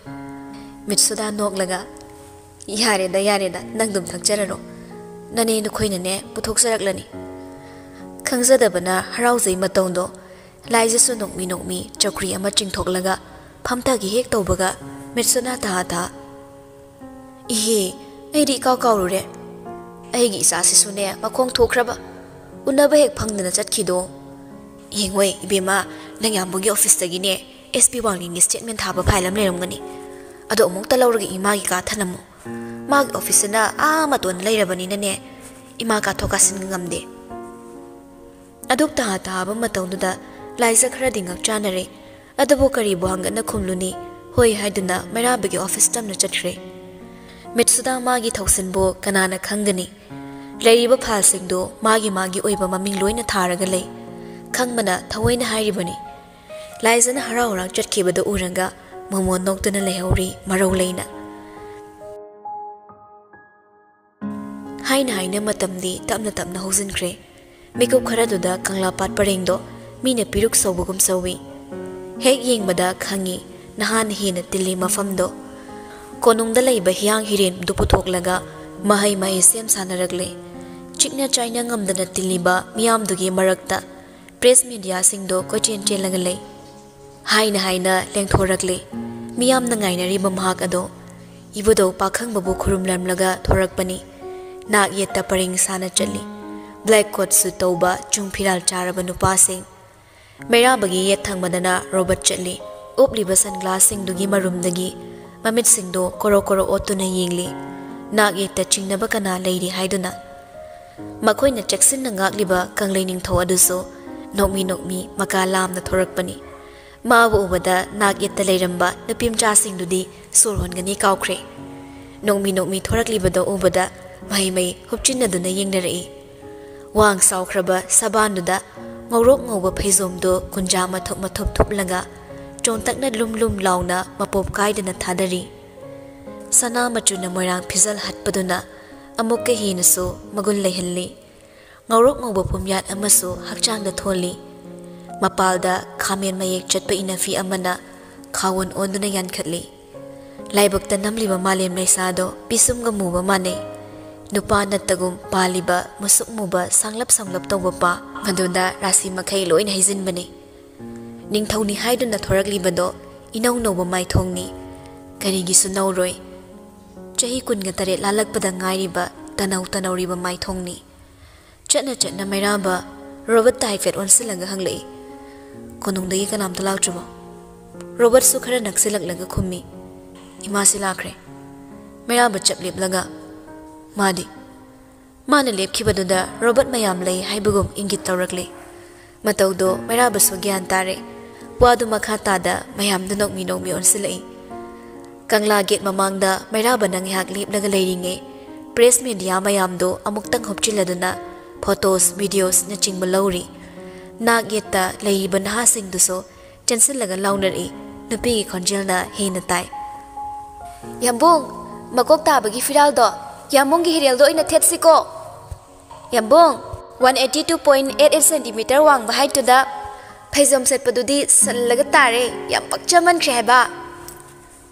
ꯃꯤꯠꯁꯨꯗꯥ ꯅꯣꯛꯂꯒ, "ꯌꯥꯔꯦꯗ, ꯌꯥꯔꯦꯗ, ꯅꯪ ꯑꯗꯨꯝ ꯊꯛꯆꯔꯔꯣ꯫ ꯅꯅꯦ ꯅꯈꯣꯏꯅꯅꯦ ꯄꯨꯊꯣꯛꯆꯔꯛꯂꯅꯤ꯫" ꯈꯪꯖꯗꯕꯅ ꯍꯔꯥꯎꯖꯩ ꯃꯇꯧꯗꯣ꯫ ꯂꯥꯏꯖꯁꯨ ꯅꯣꯛꯃꯤ ꯅꯣꯛꯃꯤ ꯆꯧꯀ꯭ꯔꯤ ꯑꯃ ꯆꯤꯡꯊꯣꯛꯂꯒ ꯐꯝꯊꯒꯦ ꯍꯦꯛ ꯇꯧꯕꯒ ꯃꯤꯠꯁꯨꯗꯥ ꯇꯍꯥ ꯇꯍꯥ, "ꯏꯍꯦ, ꯑꯩꯗꯤ ꯏꯀꯥꯎ ꯀꯥꯎꯔꯨꯔꯦ꯫ ꯑꯩꯒꯤ ꯏꯆꯥꯁꯤꯁꯨꯅꯦ ꯃꯈꯣꯡ ꯊꯣꯛꯈ꯭ꯔꯕ꯫ ꯎꯅꯕ ꯍꯦꯛ ꯐꯪꯗꯅ ꯆꯠꯈꯤꯗꯣ꯫ ꯌꯦꯡꯉꯣꯏ ꯏꯕꯦꯝꯃ, ꯅꯪ ꯌꯥꯝꯕꯨꯡꯒꯤ officeꯇꯒꯤꯅꯦ S P ꯋꯥꯡꯂꯦꯟꯒꯤ statement ꯊꯥꯕ file ꯑꯃ ꯂꯩꯔꯝꯒꯅꯤ꯫ ꯑꯗꯣ ꯑꯃꯨꯛꯇ ꯂꯧꯔꯒ ꯏꯃꯥꯒꯤ ꯀꯥ ꯊꯅꯝꯃꯨ꯫ ꯃꯥꯒꯤ officeꯇꯨꯅ ꯑꯥ ꯃꯇꯣꯟꯗ ꯂꯩꯔꯕꯅꯤꯅꯅꯦ, ꯏꯃꯥ ꯀꯥꯊꯣꯛ ꯀꯥꯁꯤꯟꯒ ꯉꯝꯗꯦ꯫" ꯑꯗꯨꯛ ꯇꯍꯥ ꯇꯍꯥꯕ ꯃꯇꯧꯗꯨꯗ ꯂꯥꯏꯖ ꯈꯔꯗꯤ ꯉꯛꯆꯥꯟꯅꯔꯦ꯫ ꯑꯗꯨꯕꯨ ꯀꯔꯤꯕꯨ ꯍꯪꯒꯠꯅ ꯈꯨꯝꯂꯨꯅꯤ? ꯍꯣꯏ ꯍꯥꯏꯗꯨꯅ ꯃꯩꯔꯥꯕꯒꯤ office ꯇꯝꯅ ꯆꯠꯈ꯭ꯔꯦ꯫ ꯃꯤꯠꯁꯨꯗꯥ ꯃꯥꯒꯤ ꯊꯧꯁꯤꯟꯕꯨ ꯀꯅꯥꯅ ꯈꯪꯒꯅꯤ? ꯂꯩꯔꯤꯕ ꯐꯥꯏꯜꯁꯤꯡꯗꯨ ꯃꯥꯒꯤ ꯃꯥꯒꯤ ꯑꯣꯏꯕ ꯃꯃꯤꯡ ꯂꯣꯏꯅ ꯊꯥꯔꯒ ꯂꯩ꯫ ꯈꯪꯕꯅ ꯊꯑꯣꯏꯅ ꯍꯥꯏꯔꯤꯕꯅꯤ꯫ ꯂꯥꯏꯖꯅ ꯍꯔꯥꯎ ꯍꯔꯥꯎ ꯆꯠꯈꯤꯕꯗꯨ ꯎꯔꯒ ꯃꯣꯃꯣꯟ ꯅꯣꯛꯇꯨꯅ ꯂꯩꯍꯧꯔꯤ ꯃꯔꯧ ꯂꯩꯅ꯫ ꯍꯥꯏꯅ ꯍꯥꯏꯅ ꯃꯇꯝꯗꯤ ꯇꯞꯅ ꯇꯞꯅ ꯍꯧꯖꯤꯟꯈ꯭ꯔꯦ꯫ ꯃꯤꯀꯨꯞ ꯈꯔꯗꯨꯗ ꯀꯪꯂꯥ ꯄꯥꯠ ꯄꯔꯦꯡꯗꯣ ꯃꯤꯅ ꯄꯤꯔꯨꯛ ꯁꯧꯕꯒꯨꯝ ꯁꯧꯏ꯫ ꯍꯦꯛ ꯌꯦꯡꯕꯗ ꯈꯪꯏ ꯅꯍꯥꯟꯅ ꯍꯦꯟꯅ ꯇꯤꯜꯂꯤ ꯃꯐꯝꯗꯣ꯫ ꯀꯣꯅꯨꯡꯗ ꯂꯩꯕ ꯍꯤꯌꯥꯡ ꯍꯤꯔꯦꯟꯗꯨ ꯄꯨꯊꯣꯛꯂꯒ ꯃꯍꯩ ꯃꯍꯩ ꯁꯦꯝ ꯁꯥꯟꯅꯔꯛꯂꯦ꯫ ꯆꯤꯛꯅ ꯆꯥꯏꯅ ꯉꯝꯗꯅ ꯇꯤꯜꯂꯤꯕ ꯃꯤꯌꯥꯝꯗꯨꯒꯤ ꯃꯔꯛꯇ ꯄ꯭ꯔꯦꯁ ꯃꯤꯗꯤꯌꯥꯁꯤꯡꯗꯣ ꯀꯣꯏꯆꯦꯟ ꯆꯦꯜꯂꯒ ꯂꯩ꯫ ꯍꯥꯏꯅ ꯍꯥꯏꯅ ꯂꯦꯡꯊꯣꯔꯛꯂꯦ꯫ ꯃꯤꯌꯥꯝꯅ ꯉꯥꯏꯅꯔꯤꯕ ꯃꯍꯥꯛ ꯑꯗꯣ ꯏꯕꯨꯙꯧ ꯄꯥꯈꯪꯕꯕꯨ ꯈꯨꯔꯨꯝꯂꯝꯂꯒ ꯊꯣꯔꯛꯄꯅꯤ꯫ ꯅꯥꯛ ꯌꯦꯠꯇ ꯄꯔꯦꯡ ꯁꯥꯅ ꯆꯠꯂꯤ꯫ ꯕ꯭ꯂꯦꯛ ꯀꯣꯠ ꯁꯨꯠ ꯇꯧꯕ ꯆꯨꯡ ꯐꯤꯔꯥꯜ ꯆꯥꯔꯕ ꯅꯨꯄꯥꯁꯤꯡ꯫ ꯃꯩꯔꯥꯕꯒꯤ ꯌꯦꯠ ꯊꯪꯕꯗꯅ ꯔꯣꯕꯔꯠ ꯆꯠꯂꯤ꯫ ꯎꯞꯂꯤꯕ ꯁꯟꯒ꯭ꯂꯥꯁꯁꯤꯡꯗꯨꯒꯤ ꯃꯔꯨꯝꯗꯒꯤ ꯃꯃꯤꯠꯁꯤꯡꯗꯣ ꯀꯣꯔꯣ ꯀꯣꯔꯣ ꯑꯣꯠꯇꯨꯅ ꯌꯦꯡꯂꯤ꯫ ꯅꯥꯛ ꯌꯦꯠꯇ ꯆꯤꯡꯅꯕ ꯀꯅꯥ ꯂꯩꯔꯤ ꯍꯥꯏꯗꯨꯅ꯫ ꯃꯈꯣꯏꯅ ꯆꯦꯛꯁꯤꯟꯅ ꯉꯥꯛꯂꯤꯕ ꯀꯪꯂꯩ ꯅꯤꯡꯊꯧ ꯑꯗꯨꯁꯨ ꯅꯣꯛꯃꯤ ꯅꯣꯛꯃꯤ ꯃꯀꯥ ꯂꯥꯝꯅ ꯊꯣꯔꯛꯄꯅꯤ꯫ ꯃꯥꯕꯨ ꯎꯕꯗ ꯅꯥꯛ ꯌꯦꯠꯇ ꯂꯩꯔꯝꯕ ꯅꯨꯄꯤꯃꯆꯥꯁꯤꯡꯗꯨꯗꯤ ꯁꯣꯔ ꯍꯣꯟꯒꯅꯤ ꯀꯥꯎꯈ꯭ꯔꯦ꯫ ꯅꯣꯛꯃꯤ ꯅꯣꯛꯃꯤ ꯊꯣꯔꯛꯂꯤꯕꯗꯣ ꯎꯕꯗ ꯃꯍꯩ ꯃꯍꯩ ꯍꯨꯞꯆꯤꯟꯅꯗꯨꯅ ꯌꯦꯡꯅꯔꯛꯏ꯫ ꯋꯥꯡ ꯆꯥꯎꯈ꯭ꯔꯕ ꯁꯕꯥꯟꯗꯨꯗ ꯉꯧꯔꯣꯛ ꯉꯧꯕ ꯐꯩꯖꯣꯝꯗꯨ ꯀꯨꯟꯖꯥ ꯃꯊꯨꯞ ꯃꯊꯨꯞ ꯊꯨꯞꯂꯒ ꯆꯣꯟꯇꯛꯅ ꯂꯨꯝ ꯂꯨꯝ ꯂꯥꯎꯅ ꯃꯄꯣꯞ ꯀꯥꯏꯗꯅ ꯊꯥꯗꯔꯤ꯫ ꯁꯅꯥ ꯃꯆꯨꯅ ꯃꯣꯏꯔꯥꯡ ꯐꯤꯖꯜ ꯍꯠꯄꯗꯨꯅ ꯑꯃꯨꯛꯀ ꯍꯦꯟꯅꯁꯨ ꯃꯒꯨꯟ ꯂꯩꯍꯜꯂꯤ꯫ ꯉꯧꯔꯣꯛ ꯉꯧꯕ ꯄꯨꯝꯌꯥꯠ ꯑꯃꯁꯨ ꯍꯛꯆꯥꯡꯗ ꯊꯣꯜꯂꯤ꯫ ꯃꯄꯥꯜꯗ ꯈꯥꯃꯦꯟ ꯃꯌꯦꯛ ꯆꯠꯄ ꯏꯅꯐꯤ ꯑꯃꯅ ꯈꯥꯋꯣꯟ ꯑꯣꯟꯗꯨꯅ ꯌꯥꯟꯈꯠꯂꯤ꯫ ꯂꯥꯏꯕꯛꯇ ꯅꯝꯂꯤꯕ ꯃꯥꯂꯦꯝ ꯂꯩꯁꯥꯗꯣ ꯄꯤꯁꯨꯝꯒ ꯃꯨꯕ ꯃꯥꯟꯅꯩ꯫ ꯅꯨꯄꯥ ꯅꯠꯇꯒꯨꯝ ꯄꯥꯜꯂꯤꯕ ꯃꯨꯁꯨꯛ ꯃꯨꯕ ꯁꯥꯡꯂꯞ ꯁꯥꯡꯂꯞ ꯇꯧꯕ ꯄꯥ ꯃꯗꯨꯗ ꯔꯥꯁꯤ ꯃꯈꯩ ꯂꯣꯏꯅ ꯍꯩꯖꯤꯟꯕꯅꯤ꯫ ꯅꯤꯡꯊꯧꯅꯤ ꯍꯥꯏꯗꯨꯅ ꯊꯣꯔꯛꯂꯤꯕꯗꯣ ꯏꯅꯧ ꯅꯧꯕ ꯃꯥꯏꯊꯣꯡꯅꯤ꯫ ꯀꯔꯤꯒꯤꯁꯨ ꯅꯧꯔꯣꯏ꯫ ꯆꯍꯤ ꯀꯨꯟꯒ ꯇꯔꯦꯠ ꯂꯥꯜꯂꯛꯄꯗ ꯉꯥꯏꯔꯤꯕ ꯇꯅꯧ ꯇꯅꯧꯔꯤꯕ ꯃꯥꯏꯊꯣꯡꯅꯤ꯫ ꯆꯠꯅ ꯆꯠꯅ ꯃꯩꯔꯥꯕ ꯔꯣꯕꯔꯠꯇ ꯍꯥꯏꯐꯦꯠ ꯑꯣꯟꯁꯤꯜꯂꯒ ꯍꯪꯂꯛꯏ, "ꯀꯣꯅꯨꯡꯗꯒꯤ ꯀꯅꯥꯝꯇ ꯂꯥꯛꯇ꯭ꯔꯤꯕꯣ?" ꯔꯣꯕꯔꯠꯁꯨ ꯈꯔ ꯅꯛꯁꯤꯜꯂꯛꯂꯒ ꯈꯨꯝꯃꯤ, "ꯏꯃꯥꯁꯤ ꯂꯥꯛꯈ꯭ꯔꯦ꯫" ꯃꯩꯔꯥꯕ ꯆꯞ ꯂꯦꯞꯂꯒ, "ꯃꯥꯗꯤ?" ꯃꯥꯅ ꯂꯦꯞꯈꯤꯕꯗꯨꯗ ꯔꯣꯕꯔꯠ ꯃꯌꯥꯝ ꯂꯩ ꯍꯥꯏꯕꯒꯨꯝ ꯏꯪꯒꯤꯠ ꯇꯧꯔꯛꯂꯦ꯫ ꯃꯇꯧꯗꯣ ꯃꯩꯔꯥꯕꯁꯨ ꯒ꯭ꯌꯥꯟ ꯇꯥꯔꯦ꯫ ꯋꯥꯗꯨ ꯃꯈꯥ ꯇꯥꯗ ꯃꯌꯥꯝꯗ ꯅꯣꯛꯃꯤ ꯅꯣꯛꯃꯤ ꯑꯣꯟꯁꯤꯜꯂꯛꯏ꯫ ꯀꯪꯂꯥ ꯒꯦꯠ ꯃꯃꯥꯡꯗ ꯃꯩꯔꯥꯕꯅ ꯉꯥꯏꯍꯥꯛ ꯂꯦꯞꯂꯒ ꯂꯩꯔꯤꯉꯩ, ꯄ꯭ꯔꯦꯁ ꯃꯦꯗꯤꯌꯥ ꯃꯌꯥꯝꯗꯨ ꯑꯃꯨꯛꯇꯪ ꯍꯨꯞꯆꯤꯜꯂꯗꯨꯅ ꯐꯣꯇꯣꯁ, ꯚꯤꯗꯤꯑꯣꯁꯅꯆꯤꯡꯕ ꯂꯧꯔꯤ꯫ ꯅꯥꯛ ꯌꯦꯠꯇ ꯂꯩꯔꯤꯕ ꯅꯍꯥꯁꯤꯡꯗꯨꯁꯨ ꯆꯦꯟꯁꯤꯜꯂꯒ ꯂꯥꯎꯅꯔꯛꯏ꯫ ꯅꯨꯄꯤꯒꯤ ꯈꯣꯟꯖꯦꯜꯅ ꯍꯦꯟꯅ ꯇꯥꯏ꯫ "ꯌꯥꯝꯕꯨꯡ, ꯃꯀꯣꯛ ꯇꯥꯕꯒꯤ ꯐꯤꯔꯥꯜꯗꯣ ꯌꯥꯝꯕꯨꯡꯒꯤ ꯍꯤꯔꯦꯜꯗ ꯑꯣꯏꯅ ꯊꯦꯠꯁꯤꯀꯣ꯫ ꯌꯥꯝꯕꯨꯡ, one eighty two point eight eight centimetre ꯋꯥꯡꯕ ꯍꯥꯏꯠꯇꯨꯗ ꯐꯩꯖꯣꯝ ꯁꯦꯠꯄꯗꯨꯗꯤ ꯁꯜꯂꯒ ꯇꯥꯔꯦ, ꯌꯥꯝ ꯄꯛꯆꯃꯟꯈ꯭ꯔꯦ ꯍꯥꯏꯕ"꯫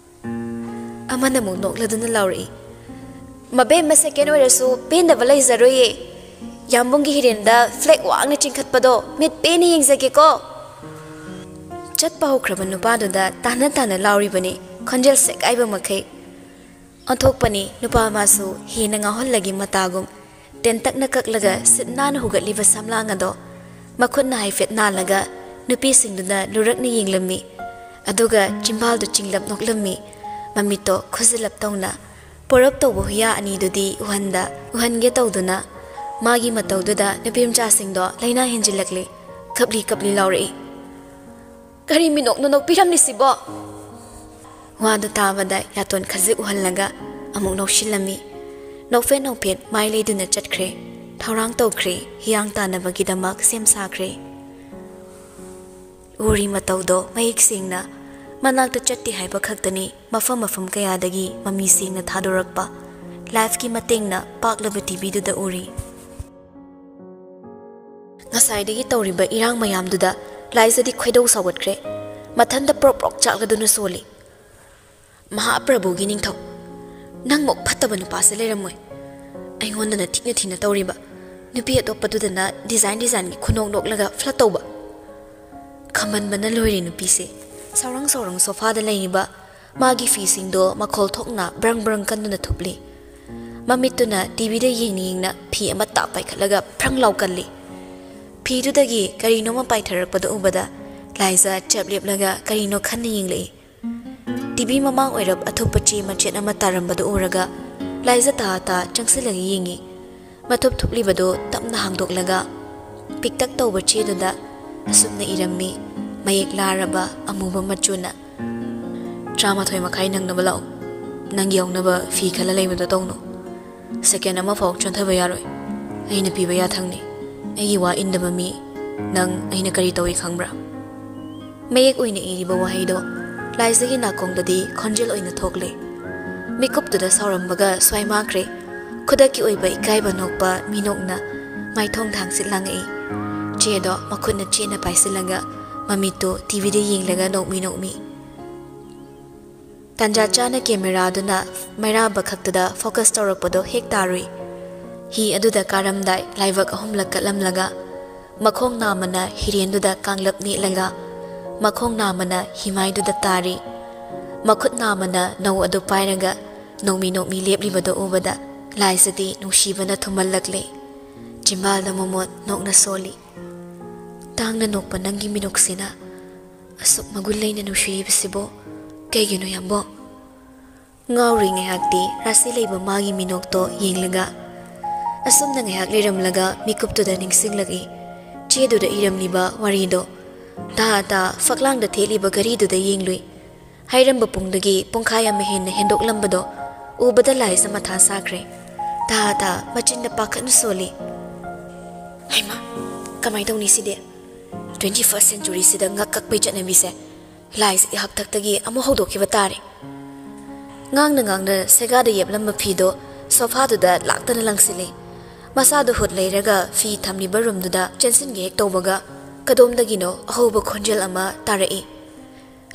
ꯑꯃꯅ ꯑꯃꯨꯛ ꯅꯣꯛꯂꯗꯨꯅ ꯂꯥꯎꯔꯛꯏ꯫ "ꯃꯕꯦꯝꯃ, ꯁꯦꯀꯦꯟ ꯑꯣꯏꯔꯁꯨ ꯄꯦꯟꯗꯕ ꯂꯩꯖꯔꯣꯏꯌꯦ꯫ ꯌꯥꯝꯕꯨꯡꯒꯤ ꯍꯤꯔꯦꯟꯗ ꯐ꯭ꯂꯦꯛ ꯋꯥꯡꯅ ꯆꯤꯡꯈꯠꯄꯗꯣ ꯃꯤꯠ ꯄꯦꯟꯅ ꯌꯦꯡꯖꯒꯦꯀꯣ"꯫ ꯆꯠꯄ ꯍꯧꯈ꯭ꯔꯕ ꯅꯨꯄꯥꯗꯨꯗ ꯇꯥꯟꯅ ꯇꯥꯟꯅ ꯂꯥꯎꯔꯤꯕꯅꯤ, ꯈꯣꯟꯖꯦꯜ ꯁꯦꯒꯥꯏꯕ ꯃꯈꯩ꯫ ꯑꯣꯟꯊꯣꯛꯄꯅꯤ, ꯅꯨꯄꯥ ꯃꯥꯁꯨ ꯍꯦꯟꯅ ꯉꯥꯎꯍꯜꯂꯒꯦ ꯃꯇꯥꯒꯨꯝ꯫ ꯇꯦꯟꯇꯛꯅ ꯀꯛꯂꯒ ꯁꯤꯠ ꯅꯥꯟꯅ ꯍꯨꯒꯠꯂꯤꯕ ꯁꯝꯂꯥꯡ ꯑꯗꯣ ꯃꯈꯨꯠꯅ ꯍꯥꯏꯐꯦꯠ ꯅꯥꯜꯂꯒ ꯅꯨꯄꯤꯁꯤꯡꯗꯨꯅ ꯂꯨꯔꯛꯅ ꯌꯦꯡꯂꯝꯃꯤ꯫ ꯑꯗꯨꯒ ꯆꯤꯝꯕꯥꯜꯗꯨ ꯆꯤꯡꯂꯞ ꯅꯣꯛꯂꯝꯃꯤ꯫ ꯃꯃꯤꯠꯇꯣ ꯈꯨꯖꯤꯜꯂꯞ ꯇꯧꯅ꯫ ꯄꯣꯔꯞ ꯇꯧꯕ ꯍꯨꯌꯥ ꯑꯅꯤꯗꯨꯗꯤ ꯎꯍꯟꯗ, ꯎꯍꯟꯒꯦ ꯇꯧꯗꯨꯅ ꯃꯥꯒꯤ ꯃꯇꯧꯗꯨꯗ ꯅꯨꯄꯤ ꯃꯆꯥꯁꯤꯡꯗꯣ ꯂꯥꯏꯅꯥ ꯍꯦꯟꯖꯤꯜꯂꯛꯂꯤ꯫ ꯀꯞꯂꯤ ꯀꯞꯂꯤ ꯂꯥꯎꯔꯛꯏ꯫ "ꯀꯔꯤ ꯃꯤꯅꯣꯛꯅ ꯅꯣꯛꯄꯤꯔꯝꯂꯤꯁꯤꯕꯣ?" ꯋꯥꯗꯨ ꯇꯥꯕꯗ ꯌꯥꯇꯣꯟ ꯈꯖꯤꯛ ꯎꯍꯜꯂꯒ ꯑꯃꯨꯛ ꯅꯣꯛꯁꯤꯜꯂꯝꯃꯤ꯫ ꯅꯣꯛꯐꯦꯠ ꯅꯣꯛꯐꯦꯠ ꯃꯥꯏ ꯂꯩꯗꯨꯅ ꯆꯠꯈ꯭ꯔꯦ꯫ ꯊꯧꯔꯥꯡ ꯇꯧꯈ꯭ꯔꯦ꯫ ꯍꯤꯌꯥꯡ ꯇꯥꯟꯅꯕꯒꯤꯗꯃꯛ ꯁꯦꯝ ꯁꯥꯈ꯭ꯔꯦ꯫ ꯎꯔꯤ ꯃꯇꯧꯗꯣ ꯃꯌꯦꯛ ꯁꯦꯡꯅ ꯃꯅꯥꯛꯇ ꯆꯠꯇꯦ ꯍꯥꯏꯕ ꯈꯛꯇꯅꯤ, ꯃꯐꯝ ꯃꯐꯝ ꯀꯌꯥꯗꯒꯤ ꯃꯃꯤ ꯁꯦꯡꯅ ꯊꯥꯗꯣꯔꯛꯄ ꯂꯥꯏꯐꯀꯤ ꯃꯇꯦꯡꯅ ꯄꯥꯛꯂꯕ ꯇꯤꯚꯤꯗꯨꯗ ꯎꯔꯤ꯫ ꯉꯁꯥꯏꯗꯒꯤ ꯇꯧꯔꯤꯕ ꯏꯔꯥꯡ ꯃꯌꯥꯝꯗꯨꯗ ꯂꯥꯏꯖꯗꯤ ꯈꯣꯏꯗꯧ ꯁꯥꯎꯒꯠꯈ꯭ꯔꯦ꯫ ꯃꯊꯟꯇ ꯄ꯭ꯔꯣꯛ ꯄ꯭ꯔꯣꯛ ꯆꯥꯛꯂꯗꯨꯅ ꯁꯣꯜꯂꯤ꯫ "ꯃꯍꯥꯄ꯭ꯔꯚꯨꯒꯤ ꯅꯤꯡꯊꯧ, ꯅꯪꯃꯨꯛ ꯐꯠꯇꯕ ꯅꯨꯄꯥꯁꯦ ꯂꯩꯔꯝꯃꯣꯏ꯫ ꯑꯩꯉꯣꯟꯗꯅ ꯊꯤꯅ ꯊꯤꯅ ꯇꯧꯔꯤꯕ, ꯅꯨꯄꯤ ꯑꯇꯣꯞꯄꯗꯨꯗꯅ ꯗꯤꯖꯥꯏꯟ ꯗꯤꯖꯥꯏꯟꯒꯤ ꯈꯨꯅꯣꯛ ꯅꯣꯛꯂꯒ ꯐ꯭ꯂꯠ ꯇꯧꯕ"꯫ ꯈꯝꯕꯟꯕꯅ ꯂꯣꯏꯔꯦ ꯅꯨꯄꯤꯁꯦ꯫ ꯁꯥꯎꯔꯪ ꯁꯥꯎꯔꯪ ꯁꯣꯐꯥꯗ ꯂꯩꯔꯤꯕ ꯃꯥꯒꯤ ꯐꯤꯁꯤꯡꯗꯣ ꯃꯈꯣꯜ ꯊꯣꯛꯅ ꯕ꯭ꯔꯪ ꯕ꯭ꯔꯪ ꯀꯟꯗꯨꯅ ꯊꯨꯞꯂꯤ꯫ ꯃꯃꯤꯠꯇꯨꯅ ꯇꯤꯚꯤꯗ ꯌꯦꯡꯅ ꯌꯦꯡꯅ ꯐꯤ ꯑꯃ ꯇꯥꯞ ꯄꯥꯏꯈꯠꯂꯒ ꯐ꯭ꯔꯪ ꯂꯥꯎ ꯀꯜꯂꯤ꯫ ꯐꯤꯗꯨꯗꯒꯤ ꯀꯔꯤꯅꯣꯃ ꯄꯥꯏꯊꯔꯛꯄꯗꯨ ꯎꯕꯗ ꯂꯥꯏꯖꯥ ꯆꯞ ꯂꯦꯞꯂꯒ ꯀꯔꯤꯅꯣ ꯈꯟꯅ ꯌꯦꯡꯂꯛꯏ꯫ ꯇꯤꯚꯤ ꯃꯃꯥꯡ ꯑꯣꯏꯔꯞ ꯑꯊꯨꯞꯄ ꯆꯦ ꯃꯆꯦꯠ ꯑꯃ ꯇꯥꯔꯝꯕꯗꯨ ꯎꯔꯒ ꯂꯥꯏꯖꯥ ꯇꯥ ꯇꯥ ꯆꯪꯁꯤꯜꯂꯒ ꯌꯦꯡꯉꯤ꯫ ꯃꯊꯨꯞ ꯊꯨꯞꯂꯤꯕꯗꯨ ꯇꯞꯅ ꯍꯥꯡꯗꯣꯛꯂꯒ ꯄꯤꯛꯇꯛ ꯇꯧꯕ ꯆꯦꯗꯨꯗ ꯑꯁꯨꯝꯅ ꯏꯔꯝꯃꯤ, ꯃꯌꯦꯛ ꯂꯥꯔꯕ ꯑꯃꯨꯕ ꯃꯆꯨꯅ: ꯇꯔꯥꯃꯥꯊꯣꯏ ꯃꯈꯥꯏ ꯅꯪꯅꯕ ꯂꯥꯛꯑꯣ꯫ ꯅꯪꯒꯤ ꯍꯧꯅꯕ ꯐꯤ ꯈꯜꯂ ꯂꯩꯕꯗꯣ ꯇꯧꯅꯨ꯫ ꯁꯦꯀꯦꯟ ꯑꯃꯐꯥꯎ ꯆꯣꯟꯊꯕ ꯌꯥꯔꯣꯏ꯫ ꯑꯩꯅ ꯄꯤꯕ ꯌꯥꯊꯪꯅꯤ꯫ ꯑꯩꯒꯤ ꯋꯥ ꯏꯟꯗꯕ ꯃꯤ ꯅꯪ ꯑꯩꯅ ꯀꯔꯤ ꯇꯧꯏ ꯈꯪꯕ꯭ꯔꯥ? ꯃꯌꯦꯛ ꯑꯣꯏꯅ ꯏꯔꯤꯕ ꯋꯥꯍꯩꯗꯣ ꯂꯥꯏꯖꯒꯤ ꯅꯥꯀꯣꯡꯗꯗꯤ ꯈꯣꯟꯖꯦꯜ ꯑꯣꯏꯅ ꯊꯣꯛꯂꯦ꯫ ꯃꯤꯀꯨꯞꯇꯨꯗ ꯁꯥꯎꯔꯝꯕꯒ ꯁ꯭ꯋꯥꯏ ꯃꯥꯡꯈ꯭ꯔꯦ꯫ ꯈꯨꯗꯛꯀꯤ ꯑꯣꯏꯕ ꯏꯀꯥꯏꯕ ꯅꯣꯛꯄ ꯃꯤꯅꯣꯛꯅ ꯃꯥꯏꯊꯣꯡꯗ ꯍꯪꯆꯤꯠ ꯂꯥꯡꯉꯛꯏ꯫ ꯆꯦꯗꯣ ꯃꯈꯨꯠꯅ ꯆꯦꯠꯅ ꯄꯥꯏꯁꯤꯜꯂꯒ ꯃꯃꯤꯠꯇꯨ ꯇꯤꯚꯤꯗ ꯌꯦꯡꯂꯒ ꯅꯣꯛꯃꯤ ꯅꯣꯛꯃꯤ꯫ ꯇꯥꯟꯖꯥ ꯆꯥꯅ ꯀꯦꯃꯦꯔꯥꯗꯨꯅ ꯃꯩꯔꯥꯕ ꯈꯛꯇꯗ ꯐꯣꯀꯁ ꯇꯧꯔꯛꯄꯗꯣ ꯍꯦꯛ ꯇꯥꯔꯨꯏ꯫ ꯍꯤ ꯑꯗꯨꯗ ꯀꯥꯔꯝꯗꯥꯏ ꯂꯥꯏꯕꯛ ꯑꯍꯨꯝꯂꯛ ꯀꯠꯂꯝꯂꯒ, ꯃꯈꯣꯡ ꯅꯥꯝꯃꯅ ꯍꯤꯔꯦꯟꯗꯨꯗ ꯀꯥꯡꯂꯞ ꯅꯦꯠꯂꯒ, ꯃꯈꯣꯡ ꯅꯥꯝꯃꯅ ꯍꯤꯃꯥꯏꯗꯨꯗ ꯇꯥꯔꯤ꯫ ꯃꯈꯨꯠ ꯅꯥꯝꯃꯅ ꯅꯧ ꯑꯗꯨ ꯄꯥꯏꯔꯒ ꯅꯣꯡꯃꯤ ꯅꯣꯡꯃꯤ ꯂꯦꯞꯂꯤꯕꯗꯨ ꯎꯕꯗ ꯂꯥꯏꯖꯗꯤ ꯅꯨꯡꯁꯤꯕꯅ ꯊꯨꯝꯍꯜꯂꯛꯂꯦ꯫ ꯆꯤꯝꯕꯥꯜꯗ ꯃꯣꯃꯣꯟ ꯅꯣꯛꯅ ꯁꯣꯜꯂꯤ꯫ ꯇꯥꯡꯅ ꯅꯣꯛꯄ ꯅꯪꯒꯤ ꯃꯤꯅꯣꯛꯁꯤꯅ ꯑꯁꯨꯛ ꯃꯒꯨꯟ ꯂꯩꯅ ꯅꯨꯡꯁꯤꯔꯤꯕꯁꯤꯕꯨ ꯀꯩꯒꯤꯅꯣ ꯌꯥꯝꯕꯣ? ꯉꯥꯎꯔꯨꯏ ꯉꯥꯏꯍꯥꯛꯇꯤ ꯔꯥꯁꯤ ꯂꯩꯕ ꯃꯥꯒꯤ ꯃꯤꯅꯣꯛꯇꯣ ꯌꯦꯡꯂꯒ꯫ ꯑꯁꯨꯝꯅ ꯉꯥꯏꯍꯥꯛ ꯂꯩꯔꯝꯂꯒ ꯃꯤꯀꯨꯞꯇꯨꯗ ꯅꯤꯡꯁꯤꯡꯂꯛꯏ꯫ ꯆꯦꯗꯨꯗ ꯏꯔꯝꯂꯤꯕ ꯋꯥꯔꯤꯗꯣ꯫ ꯇꯥ ꯇꯥ ꯐꯛꯂꯥꯡꯗ ꯊꯦꯠꯂꯤꯕ ꯘꯔꯤꯗꯨꯗ ꯌꯦꯡꯂꯨꯏ꯫ ꯍꯥꯏꯔꯝꯕ ꯄꯨꯡꯗꯒꯤ ꯄꯨꯡꯈꯥꯏ ꯑꯃ ꯍꯦꯟꯅ ꯍꯦꯟꯗꯣꯛꯂꯝꯕꯗꯣ ꯎꯕꯗ ꯂꯥꯏꯖ ꯃꯊꯥ ꯁꯥꯈ꯭ꯔꯦ꯫ ꯇꯥ ꯇꯥ ꯃꯆꯤꯟꯗ ꯄꯥꯈꯠꯅ ꯁꯣꯜꯂꯤ꯫ ꯍꯩꯃꯥ, ꯀꯃꯥꯏ ꯇꯧꯅꯤ ꯁꯤꯗꯤ? Twenty first century ꯁꯤꯗ ꯉꯛ ꯀꯛꯄꯩ ꯆꯠꯅꯕꯤꯁꯦ ꯂꯥꯏꯖꯒꯤ ꯍꯥꯛꯇꯛꯇꯒꯤ ꯑꯃꯨꯛ ꯍꯧꯗꯣꯛꯈꯤꯕ ꯇꯥꯔꯦ꯫ ꯉꯥꯡꯅ ꯉꯥꯡꯅ ꯁꯦꯒꯥꯗ ꯌꯦꯞꯂꯝꯕ ꯐꯤꯗꯣ ꯁꯣꯐꯥꯗꯨꯗ ꯂꯥꯛꯇꯅ ꯂꯪꯁꯤꯜꯂꯤ꯫ ꯃꯁꯥꯗꯨ ꯍꯨꯠ ꯂꯩꯔꯒ ꯐꯤ ꯊꯝꯂꯤꯕ ꯔꯨꯝꯗꯨꯗ ꯆꯦꯟꯁꯤꯟꯒꯦ ꯍꯦꯛ ꯇꯧꯕꯒ ꯀꯗꯣꯝꯗꯒꯤꯅꯣ ꯑꯍꯧꯕ ꯈꯣꯟꯖꯦꯜ ꯑꯃ ꯇꯥꯔꯛꯏ꯫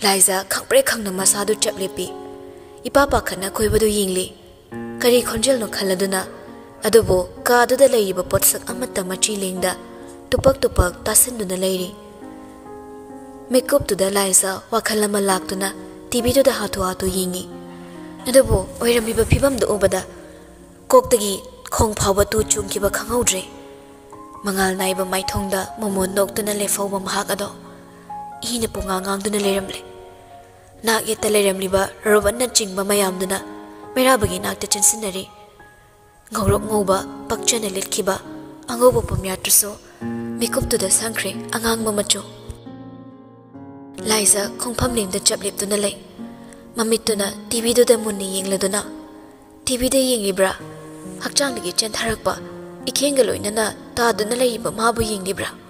ꯂꯥꯏꯖ ꯈꯪꯄ꯭ꯔꯦꯛ ꯈꯪꯅ ꯃꯁꯥꯗꯨ ꯆꯞ ꯂꯦꯞꯄꯤ꯫ ꯏꯄꯥ ꯄꯥꯈꯠꯅ ꯀꯣꯏꯕꯗꯨ ꯌꯦꯡꯂꯤ꯫ ꯀꯔꯤ ꯈꯣꯟꯖꯦꯜꯅꯣ ꯈꯜꯂꯗꯨꯅ, ꯑꯗꯨꯕꯨ ꯀꯥꯗꯨꯗ ꯂꯩꯔꯤꯕ ꯄꯣꯠꯁꯛ ꯑꯃꯠꯇ ꯃꯆꯤ ꯂꯦꯡꯗ ꯇꯨꯄꯛ ꯇꯨꯄꯛ ꯇꯥꯁꯤꯟꯗꯨꯅ ꯂꯩꯔꯤ꯫ ꯃꯤꯀꯨꯞꯇꯨꯗ ꯂꯥꯏꯖ ꯋꯥꯈꯜ ꯑꯃ ꯂꯥꯛꯇꯨꯅ ꯇꯤꯚꯤꯗꯨꯗ ꯍꯥꯊꯨ ꯍꯥꯊꯨ ꯌꯦꯡꯉꯤ꯫ ꯑꯗꯨꯕꯨ ꯑꯣꯏꯔꯝꯂꯤꯕ ꯐꯤꯕꯝꯗꯨ ꯎꯕꯗ ꯀꯣꯛꯇꯒꯤ ꯈꯣꯡ ꯐꯥꯎꯕ ꯇꯨ ꯆꯨꯡꯈꯤꯕ ꯈꯪꯍꯧꯗ꯭ꯔꯦ꯫ ꯃꯉꯥꯜ ꯅꯥꯏꯕ ꯃꯥꯏꯊꯣꯡꯗ ꯃꯣꯃꯣꯟ ꯅꯣꯛꯇꯨꯅ ꯂꯦꯞꯍꯧꯕ ꯃꯍꯥꯛ ꯑꯗꯣ ꯏꯅ ꯄꯨꯡꯉꯥꯡ ꯉꯥꯡꯗꯨꯅ ꯂꯩꯔꯝꯂꯦ꯫ ꯅꯥꯛ ꯌꯦꯠꯇ ꯂꯩꯔꯝꯂꯤꯕ ꯔꯣꯕꯟꯅꯆꯤꯡꯕ ꯃꯌꯥꯝꯗꯨꯅ ꯃꯩꯔꯥꯕꯒꯤ ꯅꯥꯛꯇ ꯆꯦꯟꯁꯤꯟꯅꯔꯤ꯫ ꯉꯧꯔꯣꯛ ꯉꯧꯕ ꯄꯛꯆꯅ ꯂꯤꯠꯈꯤꯕ ꯑꯉꯧꯕ ꯄꯨꯝꯌꯥꯠꯇꯨꯁꯨ ꯃꯤꯀꯨꯞꯇꯨꯗ ꯁꯪꯈ꯭ꯔꯦ ꯑꯉꯥꯡꯕ ꯃꯆꯨ꯫ ꯂꯥꯏꯖ ꯈꯣꯡꯐꯝ ꯂꯦꯡꯗ ꯆꯞ ꯂꯦꯞꯇꯨꯅ ꯂꯩ꯫ ꯃꯃꯤꯠꯇꯨꯅ ꯇꯤꯚꯤꯗꯨꯗ ꯃꯨꯟꯅ ꯌꯦꯡꯂꯗꯨꯅ, ꯇꯤꯚꯤꯗ ꯌꯦꯡꯂꯤꯕ꯭ꯔꯥ? ꯍꯛꯆꯥꯡꯗꯒꯤ ꯆꯦꯟꯊꯔꯛꯄ ꯏꯈꯦꯡꯒ ꯂꯣꯏꯅꯅ ꯇꯥꯗꯨꯅ ꯂꯩꯔꯤꯕ ꯃꯥꯕꯨ ꯌꯦꯡꯂꯤꯕ꯭ꯔꯥ?